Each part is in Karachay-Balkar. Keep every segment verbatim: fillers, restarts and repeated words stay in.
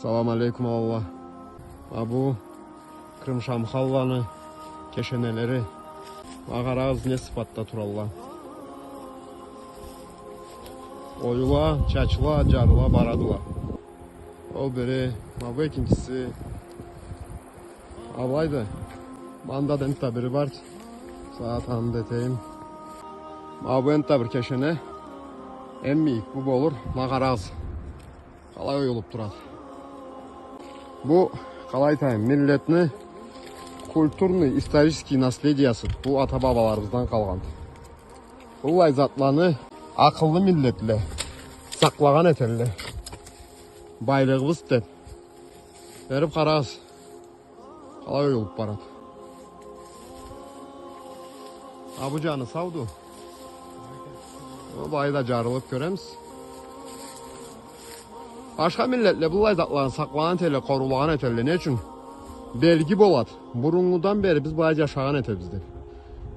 Салам алейкум, Аллах. Ма бу Кърымшамхалланы кешенелери. Ма къарагъыз, не сыфатда туралла. Оюла, чачыла, джарыла барадыла. Ол бири, ма бу экинчиси. Алайды. Мында да энтда бири бар. Сагъат аны да этейим. Ма бу энтда бир кешене. Эм мийик бу болур. Ма къарагъыз. Къалай оюлуб турады. Бу, къалай айтайым, миллетни культурный, исторический наследиясы. Бу ата-бабаларыбыздан къалгъан. Быллай затланы акъыллы миллетле сакълагъан этелле. Байлыгъыбыз деб. Бериб къарагъыз. Къалай оюлуб барады. А бу джаны сауду. Былай да джарылыб кёремиз. Башха миллетле быллай затланы сакълагъан этелле, къоруулагъан этелле. Не ючюн? Белги болад. Буруннгудан бери биз былай джашагъан этебиз деб.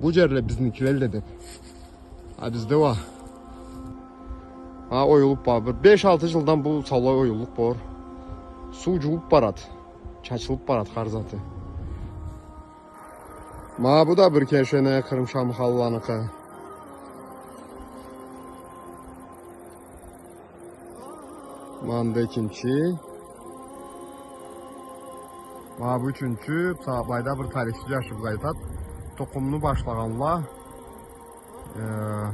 Бу джерле бизникиледи деб. А бизде уа. А, оюлуб бар. Бир беш-алты джылдан бу саулай оюллукъ болур. Суу джууб барад. Чачылыб барад хар заты. Ма бу да бир кешене, Кърымшамхалланыкъы. Мында экинчи. Ма бу ючюнчю. Былайда бир тарихчи джашыбыз айтад. Тукъумну башлагъанла, э,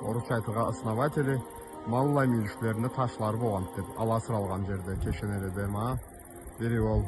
орусча айтыргъа, основатели, ма быллай мюйюшлеринде ташлары болгъанды деб, ала сыралгъан джерде, кешенеледе, ма. Бири ол.